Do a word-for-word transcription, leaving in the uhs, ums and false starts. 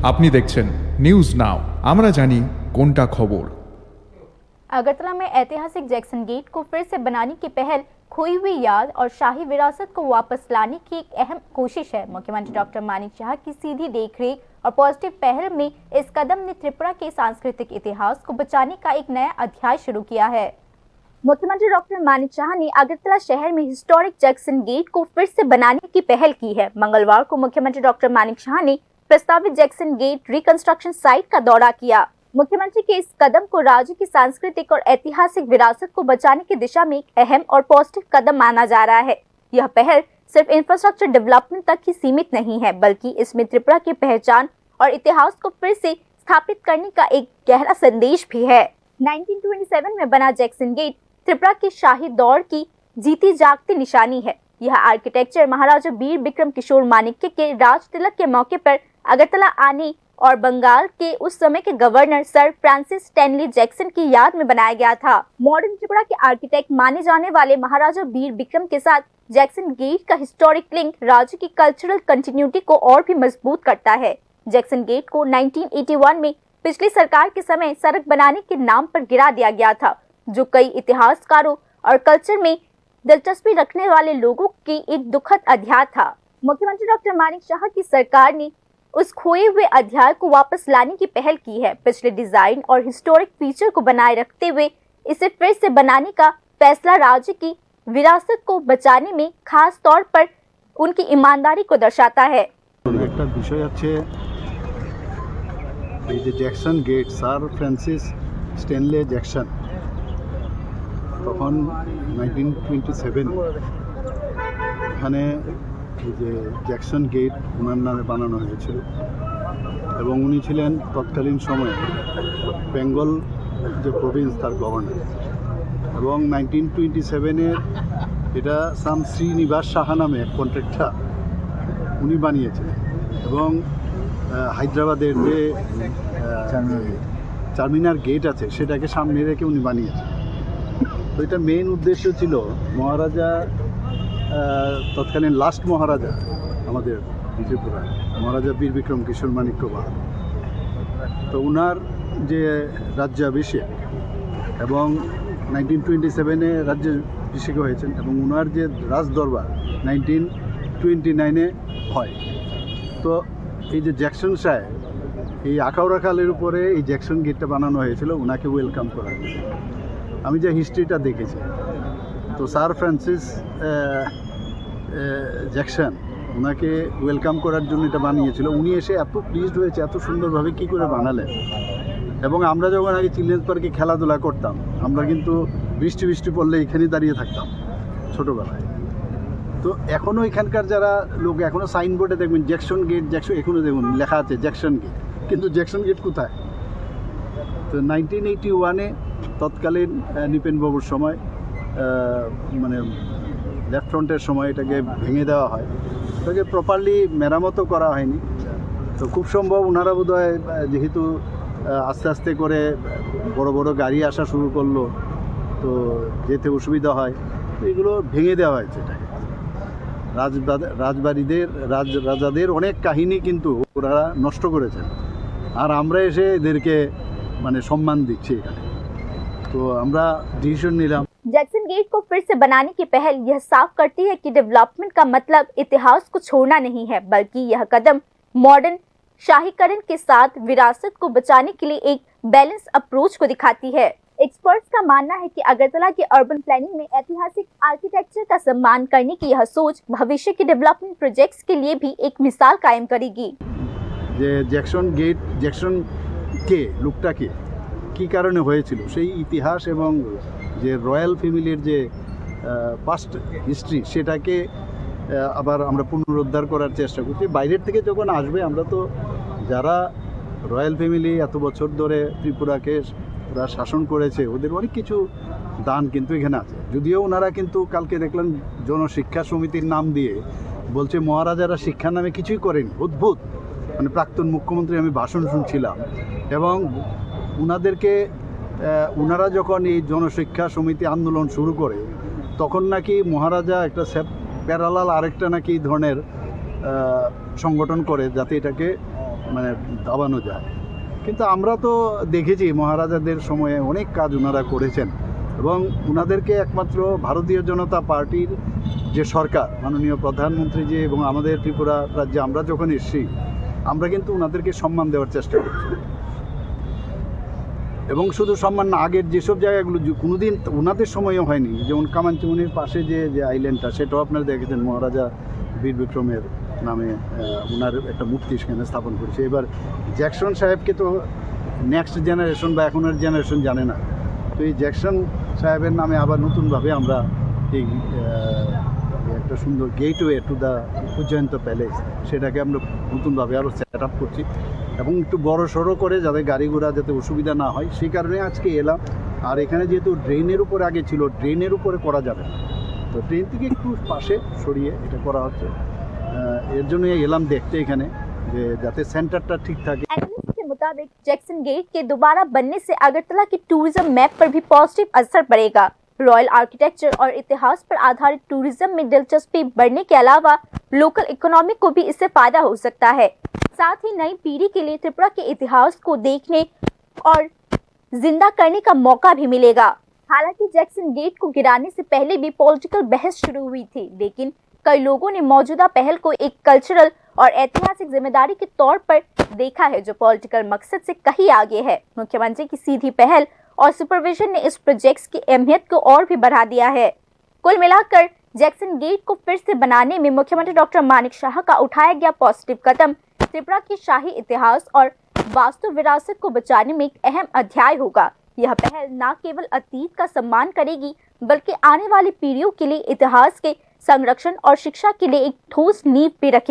আপনি দেখছেন news now, আমরা জানি কোনটা খবর। अगरतला में ऐतिहासिक जैक्सन गेट को फिर से बनाने की पहल खोई हुई याद और शाही विरासत को वापस लाने की एक अहम कोशिश है। मुख्यमंत्री डॉक्टर मानिक शाह की सीधी देखरेख और पॉजिटिव पहल में इस कदम ने त्रिपुरा के सांस्कृतिक इतिहास को बचाने का एक नया अध्याय शुरू किया है। मुख्यमंत्री डॉक्टर मानिक शाह ने अगरतला शहर में हिस्टोरिक जैक्सन गेट को फिर से बनाने की पहल की है। मंगलवार को मुख्यमंत्री डॉक्टर मानिक शाह ने प्रस्तावित जैक्सन गेट रिकंस्ट्रक्शन साइट का दौरा किया। मुख्यमंत्री के इस कदम को राज्य की सांस्कृतिक और ऐतिहासिक विरासत को बचाने की दिशा में एक अहम और पॉजिटिव कदम माना जा रहा है। यह पहल सिर्फ इंफ्रास्ट्रक्चर डेवलपमेंट तक ही सीमित नहीं है, बल्कि इसमें त्रिपुरा की पहचान और इतिहास को फिर से स्थापित करने का एक गहरा संदेश भी है। नाइनटीन ट्वेंटी सेवन में बना जैक्सन गेट त्रिपुरा के शाही दौर की जीती जागती निशानी है। यह आर्किटेक्चर महाराजा वीर विक्रम किशोर माणिक्य के राज तिलक के मौके पर अगरतला आने और बंगाल के उस समय के governor sir Francis Stanley Jackson की याद में बनाया गया था। मॉडर्न त्रिपुरा के आर्किटेक्ट माने जाने वाले महाराजा वीर विक्रम के साथ जैक्सन गेट का हिस्टोरिक लिंक राज्य की कल्चरल कंटिन्यूटी को और भी मजबूत करता है। जैक्सन गेट को नाइनटीन एटी वन में पिछली सरकार के समय सड़क बनाने के नाम पर गिरा दिया गया था, जो कई इतिहासकारों और कल्चर में दिलचस्पी रखने वाले लोगों के एक दुखद अध्याय था। मुख्यमंत्री डॉक्टर मानिक शाह की सरकार ने उस खोए हुए अध्याय को वापस लाने की पहल की है। पिछले डिजाइन और हिस्टोरिक फीचर को बनाए रखते हुए इसे फिर से बनाने का फैसला राज्य की विरासत को बचाने में खास तौर पर उनकी ईमानदारी को दर्शाता है। একটা বিষয় হচ্ছে এই যে Jackson gate, sir Francis Stanley Jackson, তখন নাইনটিন টোয়েন্টি সেভেন এখানে এই যে জ্যাকসন গেট ওনার নামে বানানো হয়েছিল এবং উনি ছিলেন তৎকালীন সময়ে বেঙ্গল যে প্রভিন্স, তার গভর্নর। এবং নাইনটিন টোয়েন্টি সেভেনের এটা সাম শ্রীনিবাস সাহা নামে এক কন্ট্রাক্টর, উনি বানিয়েছিলেন। এবং আহ, হায়দ্রাবাদের যে আহ, চারমিনার গেট আছে, সেটাকে সামনে রেখে উনি বানিয়েছেন। তো এটা মেইন উদ্দেশ্য ছিল মহারাজা, আহ, তৎকালীন লাস্ট মহারাজা আমাদের ত্রিপুরা, মহারাজা বীর বিক্রম কিশোর মাণিক্য বাহাদুর। তো ওনার যে রাজ্যাভিষেক এবং নাইনটিন টোয়েন্টি সেভেনে রাজ্যাভিষেক হয়েছেন এবং ওনার যে রাজদরবার নাইনটিন টোয়েন্টি নাইনে হয়। তো এই যে জ্যাকসন সাহেব, এই আখাউড়া খালের উপরে এই জ্যাকসন গেটটা বানানো হয়েছিল ওনাকে ওয়েলকাম করার জন্য। আমি যে হিস্ট্রিটা দেখেছি, তো স্যার ফ্রান্সিস আহ, আহ, জ্যাকসন ওনাকে ওয়েলকাম করার জন্য এটা বানিয়েছিল। উনি এসে এত প্লিজড হয়েছে, এত সুন্দরভাবে কি করে বানালেন। এবং আমরা যখন আগে চিলড্রেন্স পার্কে খেলাধুলা করতাম, আমরা কিন্তু বৃষ্টি বৃষ্টি পড়লে এখানেই দাঁড়িয়ে থাকতাম ছোটোবেলায়। তো এখনও এখানকার যারা লোক, এখনও সাইনবোর্ডে দেখবেন জ্যাকসন গেট, জ্যাকসন, এখনও দেখুন লেখা আছে জ্যাকসন গেট, কিন্তু জ্যাকসন গেট কোথায়? তো নাইনটিন এইটি ওয়ানে তৎকালীন আহ, নৃপেনবাবুর সময়, আহ, মানে লেফট ফ্রন্টের সময় এটাকে ভেঙে দেওয়া হয়, এটাকে প্রপারলি মেরামতও করা হয়নি। তো খুব সম্ভব ওনারা বোধহয়, আহ, যেহেতু আহ, আস্তে আস্তে করে বড় বড় গাড়ি আসা শুরু করলো, তো যেতে অসুবিধা হয়, তো এগুলো ভেঙে দেওয়া হয়েছে এটাকে। রাজবা- রাজবাড়িদের রাজ রাজাদের অনেক কাহিনী কিন্তু ওনারা নষ্ট করেছেন, আর আমরা এসে এদেরকে মানে সম্মান দিচ্ছি এখানে। তো আমরা ডিসিশন নিলাম। जैक्सन गेट को फिर से बनाने की पहल यह साफ करती है कि डेवलपमेंट का मतलब इतिहास को छोड़ना नहीं है, बल्कि यह कदम मॉडर्न शाहीकरण के साथ विरासत को बचाने के लिए एक बैलेंस अप्रोच को दिखाती है। एक्सपर्ट्स का मानना है कि अगरतला की अर्बन प्लानिंग में ऐतिहासिक आर्किटेक्चर का सम्मान करने की यह सोच भविष्य के डेवलपमेंट प्रोजेक्ट्स के लिए भी एक मिसाल कायम करेगी। যে জ্যাকসন গেট, জ্যাকসন কে, লোকটা কে, কী কারণে হয়েছিল, সেই ইতিহাস এবং যে রয়্যাল ফ্যামিলির যে পাস্ট হিস্ট্রি, সেটাকে আহ, আবার আমরা পুনরুদ্ধার করার চেষ্টা করছি। বাইরের থেকে যখন আসবে, আমরা তো যারা রয়্যাল ফ্যামিলি এত বছর ধরে ত্রিপুরাকে ওরা শাসন করেছে, ওদের অনেক কিছু দান কিন্তু এখানে আছে। যদিও ওনারা কিন্তু কালকে দেখলাম জনশিক্ষা সমিতির নাম দিয়ে বলছে মহারাজারা শিক্ষার নামে কিছুই করেনি। অদ্ভুত, মানে প্রাক্তন মুখ্যমন্ত্রী, আমি ভাষণ শুনছিলাম এবং ওনাদেরকে আহ, ওনারা যখন এই জনশিক্ষা সমিতি আন্দোলন শুরু করে, তখন নাকি মহারাজা একটা সেপ প্যারালাল আরেকটা নাকি এই ধরনের আহ, সংগঠন করে, যাতে এটাকে মানে দাবানো যায়। কিন্তু আমরা তো দেখেছি মহারাজাদের সময়ে অনেক কাজ ওনারা করেছেন, এবং ওনাদেরকে একমাত্র ভারতীয় জনতা পার্টির যে সরকার, মাননীয় প্রধানমন্ত্রী যে এবং আমাদের ত্রিপুরা রাজ্যে আমরা যখন এসেছি, আমরা কিন্তু ওনাদেরকে সম্মান দেওয়ার চেষ্টা করছি। এবং শুধু সম্মান না, আগের যেসব জায়গাগুলো যে কোনোদিন ওনাদের সময়ও হয়নি, যেমন কামানচুমনির পাশে যে যে আইল্যান্ডটা, সেটাও আপনারা দেখেছেন, মহারাজা বীর বিক্রমের নামে আহ, ওনার একটা মূর্তি সেখানে স্থাপন করেছে। এবার জ্যাকসন সাহেবকে তো নেক্সট জেনারেশন বা এখনের জেনারেশন জানে না। তো এই জ্যাকসন সাহেবের নামে আবার নতুনভাবে আমরা এই আহ, একটা সুন্দর গেটওয়ে টু দ্য উজ্জয়ন্ত প্যালেস, সেটাকে আমরা নতুনভাবে আরও সেট আপ করছি, এবং একটু বড় সড়ো করে যাতে গাড়ি ঘোড়া যাতে অসুবিধা না হয়, সেই কারণে আজকে এলাম। আর এখানে যেহেতু ড্রেনের উপরে আগে ছিল, ড্রেনের উপরে করা যাবে না, তো ড্রেন থেকে একটু পাশে সরিয়ে এটা করা হচ্ছে। আহ, এর জন্যই এলাম দেখতে এখানে, যে যাতে সেন্টারটা ঠিক থাকে। एनालिस्ट के मुताबिक जैक्सन गेट के दोबारा बनने से अगरतला के टूरिज्म मैप पर भी पॉजिटिव असर पड़ेगा। रॉयल आर्किटेक्चर और इतिहास पर आधारित टूरिज्म में दिलचस्पी बढ़ने के अलावा लोकल इकोनॉमी को भी इससे फायदा हो सकता है। साथ ही नई पीढ़ी के लिए त्रिपुरा के इतिहास को देखने और जिंदा करने का मौका भी मिलेगा। हालांकि जैक्सन गेट को गिराने से पहले भी पॉलिटिकल बहस शुरू हुई थी, लेकिन कई लोगों ने मौजूदा पहल को एक कल्चरल और ऐतिहासिक जिम्मेदारी के तौर पर देखा है, जो पॉलिटिकल मकसद से कहीं आगे है। मुख्यमंत्री की सीधी पहल और सुपरविजन ने इस प्रोजेक्ट्स की अहमियत को और भी बढ़ा दिया है। कुल मिलाकर जैक्सन गेट को फिर से बनाने में मुख्यमंत्री डॉक्टर मानिक शाह का उठाया गया पॉजिटिव कदम त्रिपुरा के शाही इतिहास और वास्तु विरासत को बचाने में एक अहम अध्याय होगा। यह पहल न केवल अतीत का सम्मान करेगी, बल्कि आने वाली पीढ़ियों के लिए इतिहास के संरक्षण और शिक्षा के लिए एक ठोस नींव भी रखेगी।